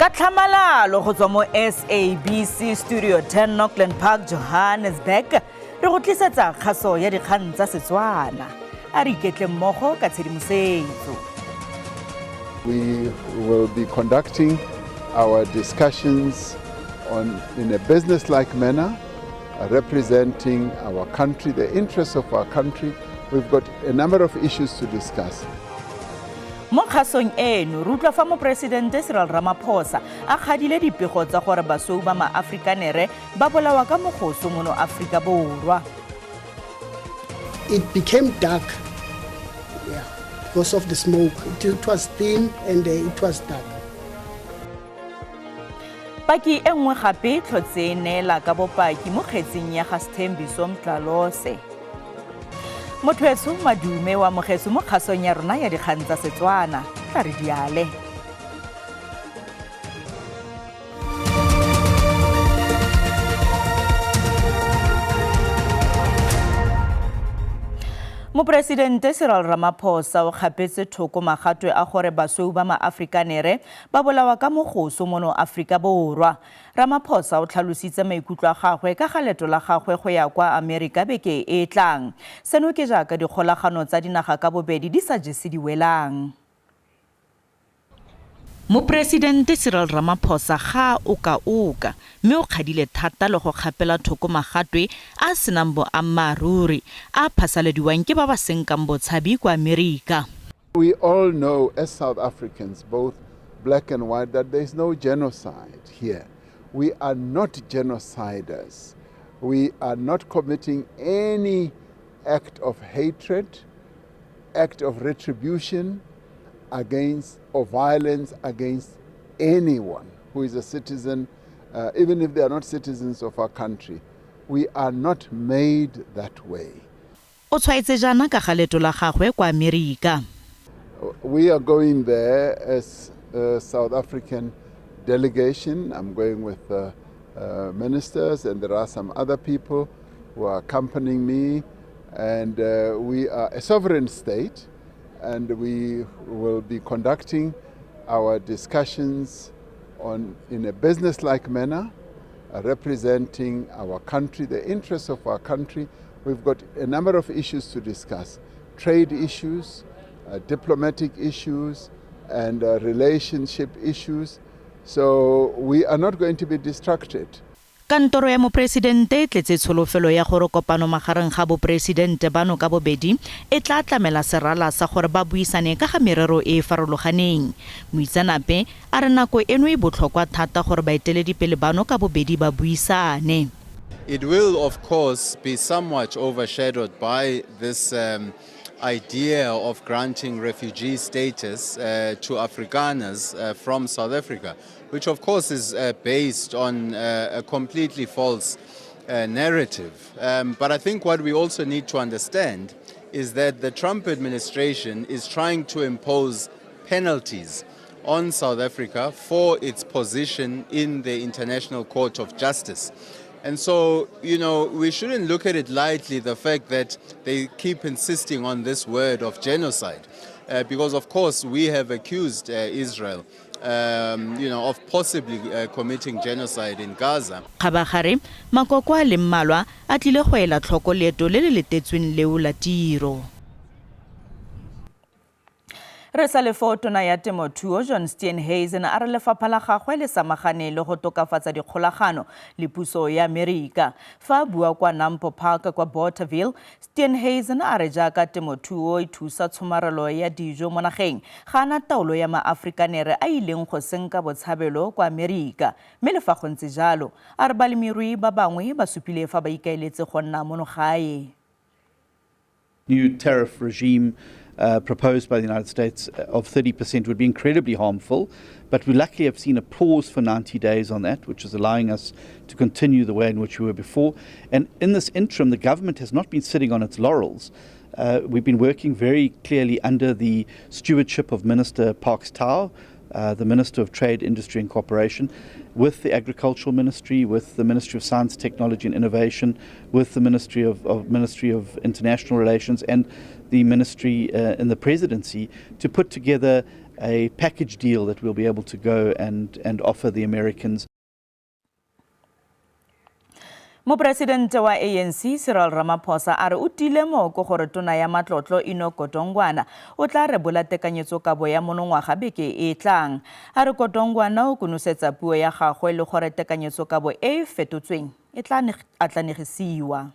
Ka tlhamalalo go tswa mo SABC Studio 10 Auckland Park, Johannesburg, re go tlisetsa kgaso ya dikgang tsa Setswana. A re iketle mmogo ka tshedimosetso. We will be conducting our discussions in a business-like manner, representing our country, the interests of our country. We've got a number of issues to discuss. Mo kgasong eno re utlwa fa Moporesidente Cyril Ramaphosa a kgadile dipego tsa gore basweu ba maAfrikanere ba bolawa ka mogoso mono Aforika Borwa. It became dark, yeah, because of the smoke. It was thin and it was dark. Paki e nngwe gape e tlhotse e neela ka bopaki mo kgetsing ya ga Sthembiso Mdlalose. Motho madume wa amogetswe mo kgasong ya rona ya dikgang tsa Setswana. Tla re diale. Moporesidente Cyril Ramaphosa o kgapetse thoko magatwe a gore basweu ba maAfrikanere ba bolawa ka mogoso mono Aforika Borwa. Ramaphosa o tlhalositse maikutlo a gagwe ka ga leeto la gagwe go ya kwa Amerika beke e e tlang. Seno ke jaaka dikgolagano tsa dinaga ka bobedi di sa jese diwelang. Moporesidente Cyril Ramaphosa ga a oka-oka mme o kgadile thata le go kgapela thoko magatwe a a senang boammaaruri a a phasaladiwang ke ba ba senkang botshabi kwa Amerika. We all know as South Africans, both black and white, that there is no genocide here. We are not genociders. We are not committing any act of hatred, act of retribution against or violence against anyone who is a citizen, even if they are not citizens of our country. We are not made that way. O tshwaetse jaana ka ga leeto la gagwe kwa Amerika. We are going there as a South African delegation. I'm going with ministers, and there are some other people who are accompanying me. And we are a sovereign state, and we will be conducting our discussions in a business-like manner, representing our country, the interests of our country. We've got a number of issues to discuss: trade issues, diplomatic issues, and relationship issues. So we are not going to be distracted. Kantoro ya moporesidente e tletse tsholofelo ya gore kopano magareng ga boporesidente bano ka bobedi e tla tlamela serala sa gore ba buisane ka ga merero e e farologaneng. Moitseanape a re nako eno e botlhokwa thata gore baeteledipele bano ka bobedi ba buisane. It will, of course, be somewhat overshadowed by this idea of granting refugee status to Afrikaners from South Africa, which, of course, is based on a completely false narrative. But I think what we also need to understand is that the Trump administration is trying to impose penalties on South Africa for its position in the International Court of Justice. And so, we shouldn't look at it lightly, the fact that they keep insisting on this word of genocide. Because, of course, we have accused Israel of possibly committing genocide in Gaza. Kgabagare makoko a le mmalwa a tlile go ela tlhoko leeto le le letetsweng leo la tiro. Re sa le foo, tona ya temothuo John Steenhuisen a re lefapha la gagwe le samagane le go tokafatsa dikgolagano le puso ya Amerika. Fa a bua kwa Nampo Park kwa Bothaville, Steenhuisen a re jaaka temothuo e thusa tshomarelo ya dijo mo nageng, ga ana taolo ya maAfrikanere a ileng go senka botshabelo kwa Amerika. Mme le fa go ntse jalo, a re balemirui ba bangwe ba supile fa ba ikaeletse go nna mono gae. New tariff regime proposed by the United States of 30% would be incredibly harmful. But we luckily have seen a pause for 90 days on that, which is allowing us to continue the way in which we were before. And in this interim, the government has not been sitting on its laurels. We've been working very clearly under the stewardship of Minister Parks Tau, the Minister of Trade, Industry and Cooperation, with the Agricultural Ministry, with the Ministry of Science, Technology and Innovation, with the Ministry of International Relations and the Ministry in the Presidency to put together a package deal that we'll be able to go and offer the Americans. Moporesidente wa ANC Cyril Ramaphosa a re o tiile moko gore tona ya matlotlo Enoch Godongwana o tla rebola tekanyetsokabo ya monongwaga beke e e tlang. A re Godongwana o konosetsa puo ya gagwe le gore tekanyetsokabo e e fetotsweng e tla atlanegisiwa.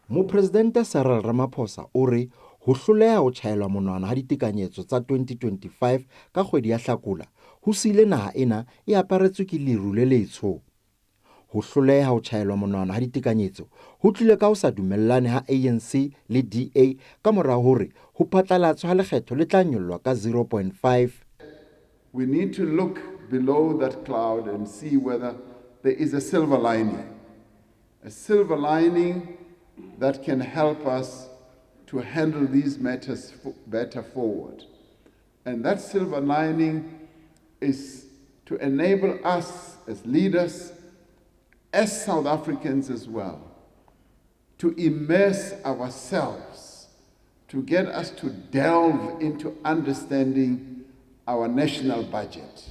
Mopresidente Cyril Ramaphosa o re ho hloleha ho tjhaelwa monwana ha ditekanyetso tsa 2025 ka kgwedi ya Hlakola ho siile naha ena e aparetswe ke leru le letsho. Ho hloleha ho tjhaelwa monwana ha ditekanyetso ho tlile ka ho sa dumellane ha ANC le DA ka mora hore ho phatlalatswe ha lekgetho le tla nyollwa ka 0.5. We need to look below that cloud and see whether there is a silver lining. A silver lining that can help us to handle these matters better forward. And that silver lining is to enable us as leaders, as South Africans as well, to immerse ourselves, to get us to delve into understanding our national budget.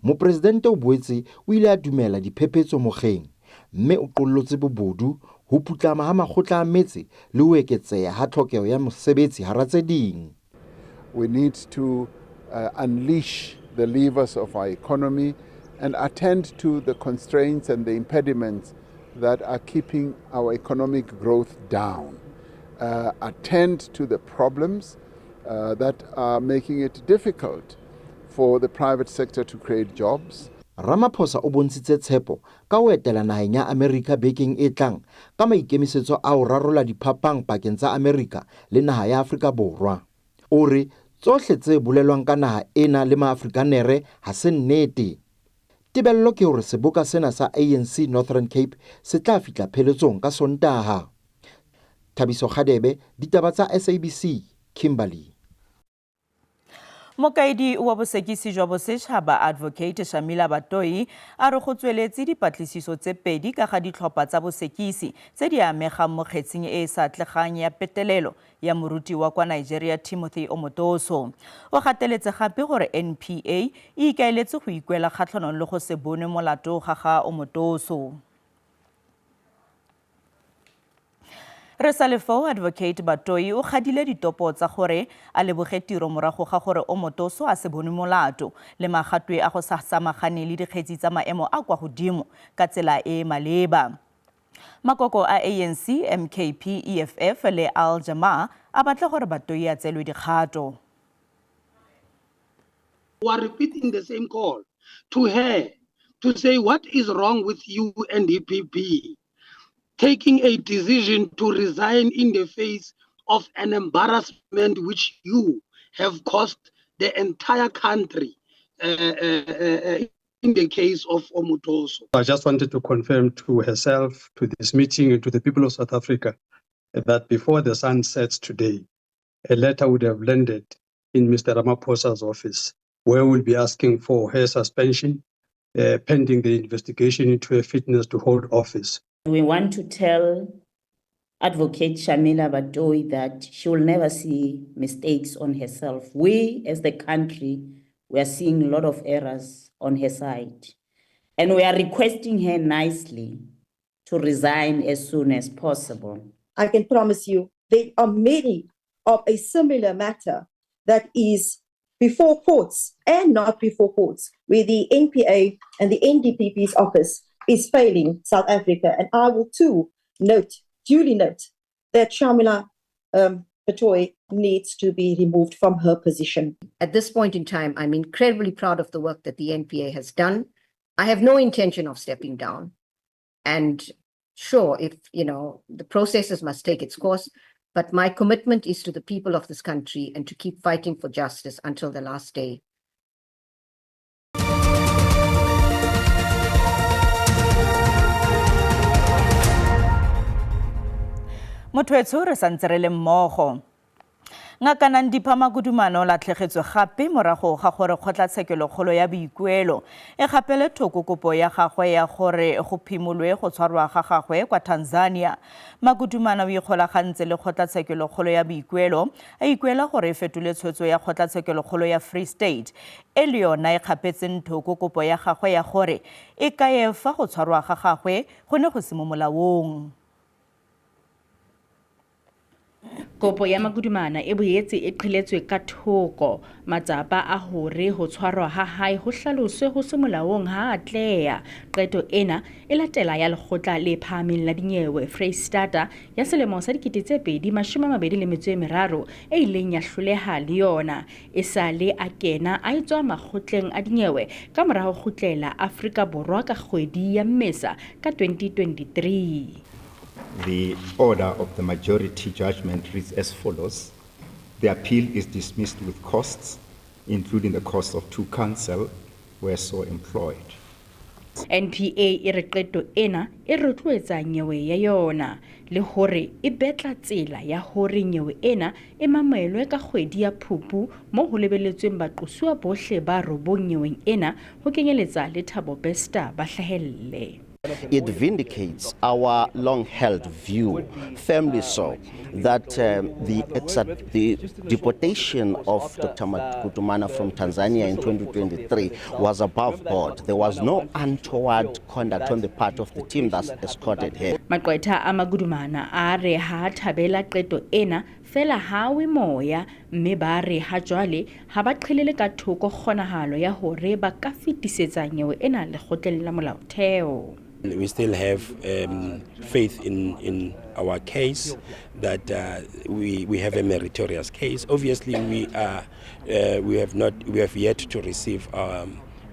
Mopresidente o boetse o ile a dumela diphephetso mokgeng mme o qollotse bobodu, ho putlama ha makgotla a metse le ho eketseha ha tlhokeho ya mosebetsi hara tse ding. We need to unleash the levers of our economy and attend to the constraints and the impediments that are keeping our economic growth down. Attend to the problems that are making it difficult for the private sector to create jobs. Ramaphosa o bontshitse tshepo ka ho etela naheng ya Amerika bekeng e tlang ka maikemisetso a ho rarolla diphapang pakeng tsa Amerika le naha ya Afrika Borwa. O re tsohle tse bolelwang ka naha ena le Maafrikanere ha se nnete. Tebello ke hore seboka sena sa ANC Northern Cape se tla fihla pheletsong ka Sontaha. Thabiso Kgadebe, ditaba tsa SABC, Kimberley. Mokaedi wa bosekisi jwa bosetšhaba Advocate Shamila Batohi a re go tsweletse dipatlisiso tse pedi ka ga ditlhopha tsa bosekisi tse di amegang mo kgetsing e e sa atlegang ya petelelo ya moruti wa kwa Nigeria Timothy Omotoso. O gateletse gape gore NPA e ikaeletse go ikuela kgatlhanong le go se bonwe molato ga ga Omotoso. Re sa le foo, Advocate Batohi o kgadile ditopo tsa gore a leboge tiro morago ga gore Omotoso a se bonwe molato le magatwe a go sa samagane le dikgetsi tsa maemo a kwa godimo ka tsela e e maleba. Makoko a ANC, MKP, EFF le Al Jama-ah a batla gore Batohi a tseelwe dikgato. We are repeating the same call to her to say, what is wrong with you and DPP? Taking a decision to resign in the face of an embarrassment which you have caused the entire country in the case of Omotoso. I just wanted to confirm to herself, to this meeting, and to the people of South Africa that before the sun sets today, a letter would have landed in Mr. Ramaphosa's office, where we'll be asking for her suspension pending the investigation into her fitness to hold office. We want to tell Advocate Shamila Batohi that she will never see mistakes on herself. We, as the country, we are seeing a lot of errors on her side. And we are requesting her nicely to resign as soon as possible. I can promise you there are many of a similar matter that is before courts and not before courts, where the NPA and the NDPP's office is failing South Africa. And I will too duly note, that Shamila Batohi needs to be removed from her position. At this point in time, I'm incredibly proud of the work that the NPA has done. I have no intention of stepping down. And sure, if, you know, the processes must take its course, but my commitment is to the people of this country and to keep fighting for justice until the last day. Motho etsho re santse re le mmogo. Ngaka Nandipha Magudumana o latlhegetswe gape morago ga gore kgotlatshekelokgolo ya boikuelo e gapele thoko kopo ya gagwe ya gore go phimolwe go tshwarwa ga gagwe kwa Tanzania. Magudumana o ikgolagantse le kgotlatshekelokgolo ya boikuelo a ikuela gore e fetole tshwetso ya kgotlatshekelokgolo ya Free State e le yona e kgapetseng thoko kopo ya gagwe ya gore e kaye fa go tshwarwa ga gagwe go ne go se mo molaong. Kopo ya Magudumana e boetse e qheletswe ka thoko. Matsapa a hore ho tshwarwa ha hae ho hlaloswe ho se molaong ha a atleha. Qeto ena e latela ya Lekgotla le Phahameng la Dinyewe Freistata ya selemo sa 2023 e ileng ya hloleha le yona. Esale a kena a etswa makgotleng a dinyewe ka mora ho kgutlela Afrika Borwa ka kgwedi ya Mmesa ka 2023. The order of the majority judgment reads as follows. The appeal is dismissed with costs, including the cost of two counsel were so employed. NPA e re qeto ena e rotloetsa nyewe ya yona le hore e betla tsela ya hore nyewe ena e mamelwe ka kgwedi ya Phupu moo ho lebelletsweng baqosuwa bohle ba robong nyeweng ena ho kenyeletsa le Thabo Bester ba hlahelle. It vindicates our long-held view, firmly so, that the deportation of Dr. Magudumana from Tanzania in 2023 was above board. There was no untoward conduct on the part of the team that escorted her. Maqwetha a Magudumana a re ha thabela qeto ena fela ha we moya mme ba re ha jwale ha ba qhelele ka thoko kgonahalo ya hore ba ka fetisetsa nyewe ena lekgotleng la molaotheo. We still have faith in our case, that we have a meritorious case. Obviously, we have yet to receive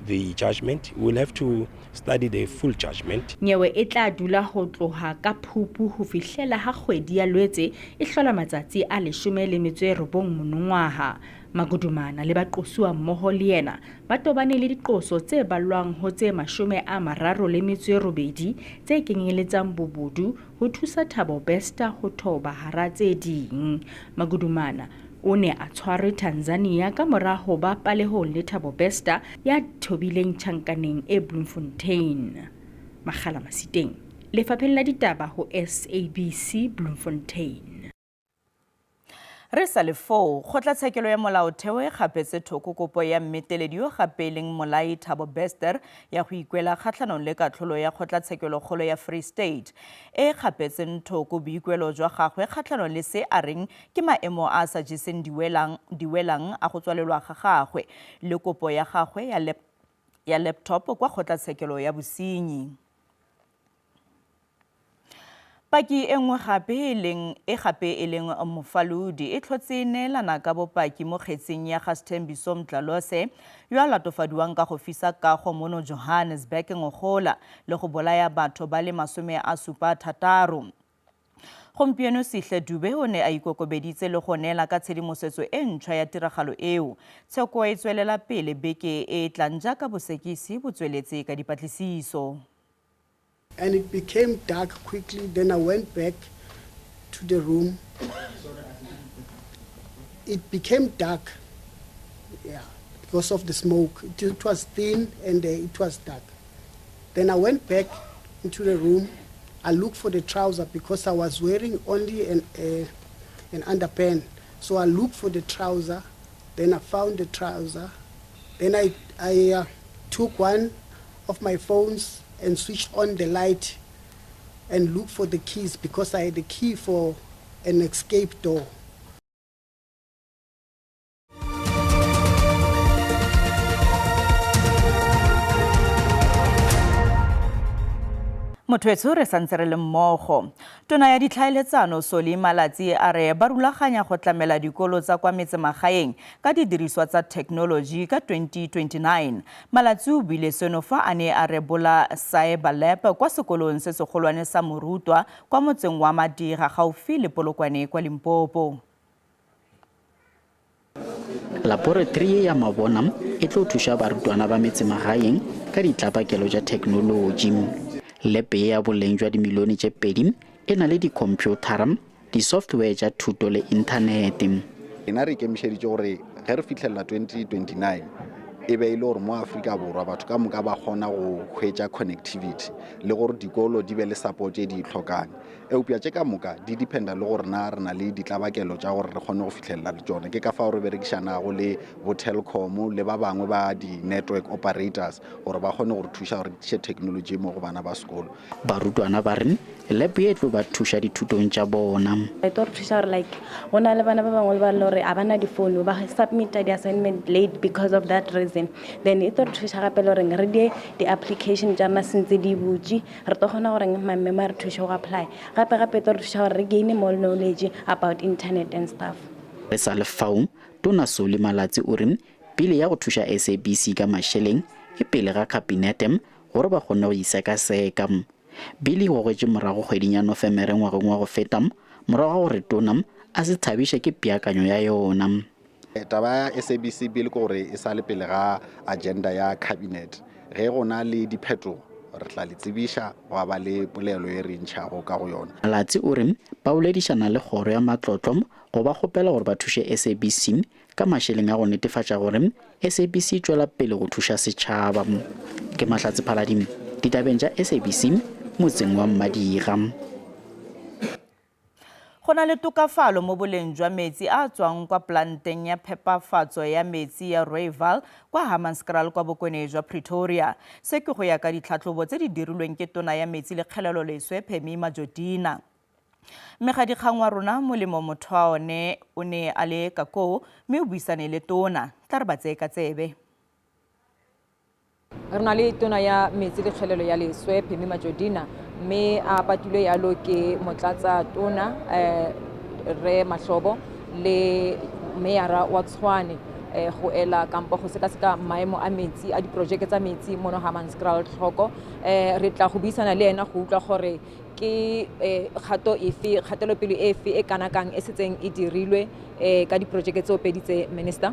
the judgment. We'll have to study the full judgment. Nyewe e tla dula ho tloha ka Phupu ho fihlela ha kgwedi ya Lwetse e hlola matsatsi a 19 monongwaha. Magudumana le baqosuwa mmoho le yena ba tobane le diqoso tse ballwang ho tse 38 tse kenyeletsang bobodu ho thusa Thabo Bester ho thoba hara tse ding. Magudumana o ne a tshwarwe Tanzania ka mora ho ba palehong le Thabo Bester ya thobileng tjhankaneng e Bloemfontein. Makgala Masiteng, Lefapheng la Ditaba ho SABC Bloemfontein. Re sa le foo, kgotlatshekelo ya molaotheo e kgapetse thoko kopo ya mmeteledi yo gape e leng mmolai Thabo Bester ya go ikuela kgatlhanong le katlholo ya kgotlatshekelokgolo ya Free State e kgapetseng thoko boikuelo jwa gagwe kgatlhanong le se a reng ke maemo a a sa jeseng diwelang a go tswalelwa ga gagwe le kopo ya gagwe ya laptop kwa kgotlatshekelo ya bosenyi. Paki e nngwe gape e leng mofalodi e tlhotse e neelana ka bopaki mo kgetseng ya ga Sthembiso Mdlalose yo a latofadiwang ka go fisa kago mono Johannesburg ngogola le go bolaya batho ba le 76. Gompieno Sihle Dube o ne a ikokobeditse le go neela ka tshedimosetso e ntšhwa ya tiragalo eo. Tsheko e tswelela pele beke e e tlang jaaka bosekisi bo tsweletse ka dipatlisiso. And it became dark quickly. Then I went back to the room. It became dark, yeah, because of the smoke. It was thin and it was dark. Then I went back into the room. I looked for the trouser because I was wearing only an underpant. So I looked for the trouser. Then I found the trouser. Then I took one of my phones and switched on the light and looked for the keys because I had a key for an escape door. Motho re santse re le mmogo. Tona ya ditlhaeletsano Solly Malatsi a re ba rulaganya go tlamela dikolo tsa kwa metsemagaeng ka didiriswa tsa thekenoloji ka 2029. Malatsi o buile seno fa a ne a rebola Cyber Lab kwa sekolong se segolwane sa Morutwa kwa motseng wa Madira gaufi le Polokwane kwa Limpopo. Laboratory ya Mabona e tlo thuša barutwana ba metsemagaeng ka ditlabakelo tša thekenoloji. Lepe ya boleng jwa dimilione tše 2 e na le dikhomphuthara, di-software tša thuto le inthanete. Rena re ikemišeditše gore ge re fihlelela 2029 e be e le gore mo Afrika Borwa batho ka moka ba kgona go hwetša connectivity le gore dikolo di be le support e di e hlokang. Eupša tše ka moka di dependa le gore na re na le ditlabakelo tša gore re kgone go fihlelela le tšona. Ke ka fao re berekišanago le bo Telkom le ba bangwe ba di-network operators gore ba kgone go re thuša gore re tliše technology mo go bana ba sekolo. Barutwana ba re lab ye e tlo ba thuša dithutong tša bona. E tlo re thuša gore like go na le bana ba bangwe ba le gore ga ba na difounu ba submita di-assignment late because of that reason. Then e tlo re thuša gape le goreng re die di-application tša rena sentse di butše. Re tlo kgona gore mammemo a re thuše go apply. Gape gape e tlo re thuša gore re gaine more knowledge about internet and stuff. Re sa le fao, Tona Solly Malatsi o re pili ya go thuša SABC ka mašeleng e pele ga Kabinete gore ba kgone go e sekaseka. Bili e gogetše morago kgweding ya Nofemere ngwageng wa go feta morago ga gore Tona a se thabiše ke peakanyo ya yona. Taba ya SABC Bill ke gore e sa le pele ga agenda ya Cabinet. Ge go na le diphetogo, re tla le tsebiša gwa ba le polelo ye re e ntšhago ka go yona. Malatsi o re ba boledišana le kgoro ya matlotlo go ba kgopela gore ba thuše SABC ka mašeleng a go netefatša gore SABC e tšwela pele go thuša setšhaba. Ke Mahlatse Phaladimo, ditabeng tša SABC, motseng wa Mmadira. Go na le tokafalo mo boleng jwa metsi a a tswang kwa polanteng ya phepafatso ya metsi ya Rooiwal kwa Hammanskraal kwa bokone jwa Pretoria. Se ke go ya ka ditlhatlhobo tse di dirilweng ke tona ya metsi le kgeleloleswe Pemmy Majodina. Mmegadikgang wa rona Molemo Mothwaone o ne a le ka koo mme o buisane le tona. Tla re ba tseye ka tsebe. Re na le tona ya metsi le kgelelo ya leswe Pemmy Majodina, mme a patilwe yalo ke motlatsa tona Rre Mahlobo le meyara wa Tshwane go ela kampo go sekaseka maemo a metsi a diporojeke tsa metsi mono Hammanskraal tlhoko. Re tla go buisana le ena go utlwa gore ke kgato efe, kgatelopele efe e kana kang e setseng e dirilwe ka diporojeke tseo pedi tse, Minister.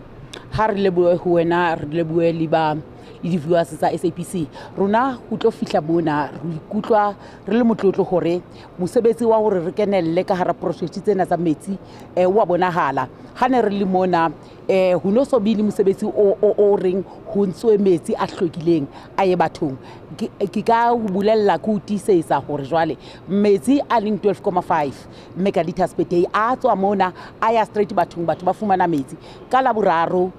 Ha re lebohe ho wena, re lebohe le ba le di-viewers tsa SABC. Rona ho tlo fihla mona re ikutlwa re le motlotlo hore mosebetsi wa hore re kenelle ka hara project tsena tsa metsi wa bonahala. Ha ne re le mona ho no so be le mosebetsi o reng ho ntswe metsi a hlwekileng a ye bathong. Ke ka o bolella, ke o tiisetsa hore jwale metsi a leng 12.5 megaliters per day a tswa mona a ya straight bathong, batho ba fumana metsi. Ka Laboraro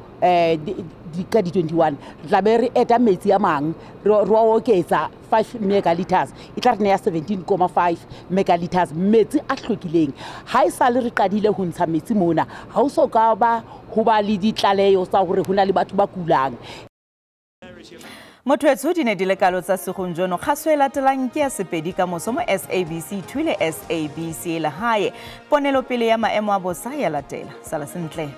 ka di-21 re tla be re eta metsi a mang, re wa oketsa 5 megaliters, e tla re neya 17.5 megaliters metsi a hlwekileng. Ha e sale re qadile ho ntsha metsi mona, ha ho so ka ba ho ba le ditlaleho tsa hore ho na le batho ba kulang. Motho etsho di ne di le kalo tsa segong jono. Kgaso e latelang ke ya Sepedi ka moso mo SABC 2 le SABC Lehae. Ponelopele ya maemo a bosa ya latela. Sala sentle.